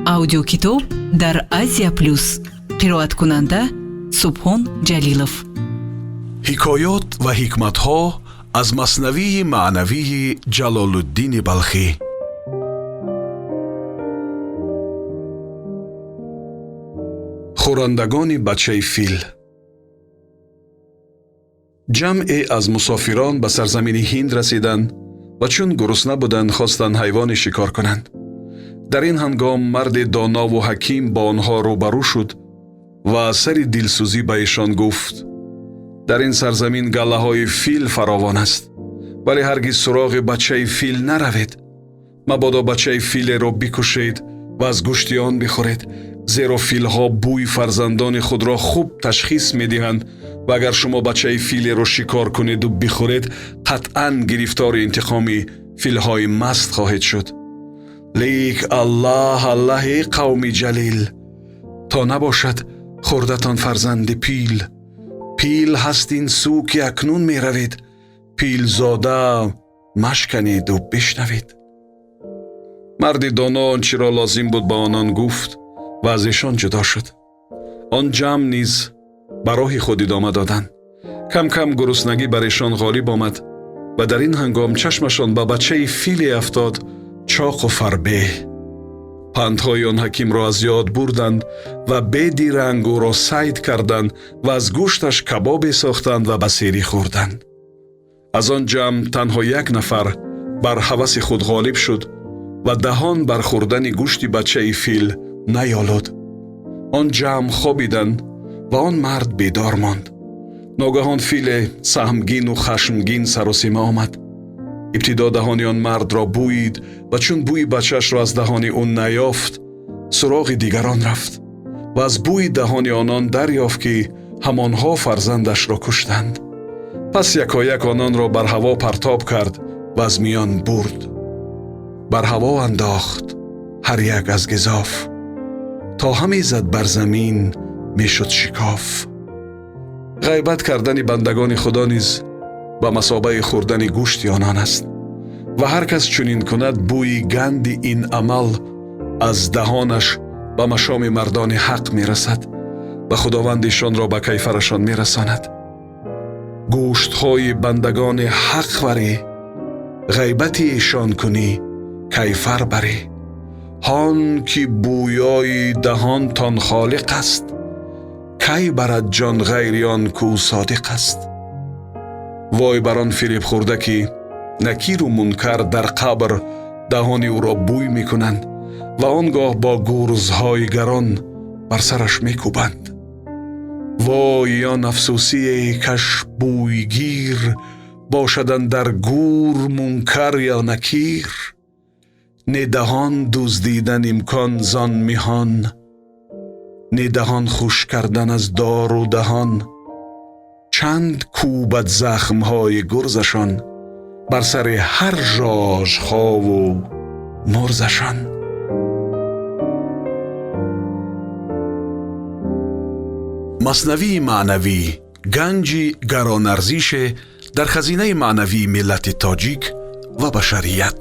Аудиокитоб дар Азия Плюс. Қироаткунанда Субҳон Ҷалилов. Ҳикоёт ва ҳикматҳо аз Маснавии маънавии Ҷалолуддини Балхӣ. Хӯрандагони бачаи фил. Ҷамъе аз мусофирон ба сарзамини Ҳинд расиданд ва чун гурусна буданд, хостанд ҳайвоне шикор кунанд. Дар ин ҳангом марди донову ҳаким бо онҳо рӯбарӯ шуд ва аз сари дилсӯзӣ ба эшон гуфт: дар ин сарзамин галлаҳои фил фаровон аст, вале ҳаргиз суроғи бачаи фил наравед. Мабодо бачаи филеро бикушед ва аз гӯшти он бихӯред, зеро филҳо бӯи фарзандони худро хуб ташхис медиҳанд ва агар шумо бачаи филеро шикор кунеду бихӯред, қатъан гирифтори интиқоми филҳои маст хоҳед шуд. Лик Аллаҳ, Аллаҳи қавми ҷалил, то набошад хӯрдатон фарзанди пил. Пил ҳаст ин сӯ, ки акнун меравед, пилзода машканеду бишнавед. Марди доно он чиро лозим буд ба онон гуфт ва аз эшон ҷудо шуд. Он ҷамъ низ ба роҳи худ идома доданд. Кам-кам гуруснагӣ бар эшон ғолиб омад ва дар ин ҳангом чашмашон ба бачаи филе афтод, чоқу фарбеҳ. Пандҳои он ҳакимро аз ёд бурданд ва бедиранг ӯро сайд карданд ва аз гӯшташ кабобе сохтанд ва ба серӣ хӯрданд. Аз он ҷамъ танҳо як нафар бар ҳаваси худ ғолиб шуд ва даҳон бар хӯрдани гӯшти бачаи фил наёлуд. Он ҷамъ хобиданд ва он мард бедор монд. Ногаҳон филе саҳмгину хашмгин саросима омад. Ибтидо даҳони он мардро бӯид ва чун бӯи бачаашро аз даҳони ӯ наёфт, суроғи дигарон рафт ва аз бӯи даҳони онон дарёфт, ки ҳамонҳо фарзандашро куштанд. Пас якояк ононро бар ҳаво партоб кард ва аз миён бурд. Бар ҳаво андохт ҳар як аз гизоф, то ҳаме зад бар замин мешуд шикоф. Ғайбат кардани бандагони Худо низ ба масобаи хӯрдани гӯшти онон аст ва ҳар кас чунин кунад, бӯи ганди ин амал аз даҳонаш ба машоми мардони ҳақ мерасад ва Худованд эшонро ба кайфарашон мерасонад. Гӯштҳои бандагони ҳақ варӣ, ғайбати эшон кунӣ, кайфар барӣ. Ҳон ки бӯёи даҳонтон холиқ аст, кай барад ҷон ғайри он кӯ содиқ аст. Вой бар он фиребхӯрда, ки Накиру Мункар дар қабр даҳони ӯро бӯй мекунанд ва он гоҳ бо гурзҳои гарон бар сараш мекӯбанд. Вой он афсӯсие, каш бӯйгир бошад андар гӯр Мункар ё Накир. Не даҳон дуздидан имкон зон миҳон, не даҳон хуш кардан аз дору даҳон. Чанд кӯбад захмҳои гурзашон бар сари ҳар жожхову мурзашон. Маснавии маънавӣ ганҷи гаронарзише дар хазинаи маънавии миллати тоҷик ва башарият.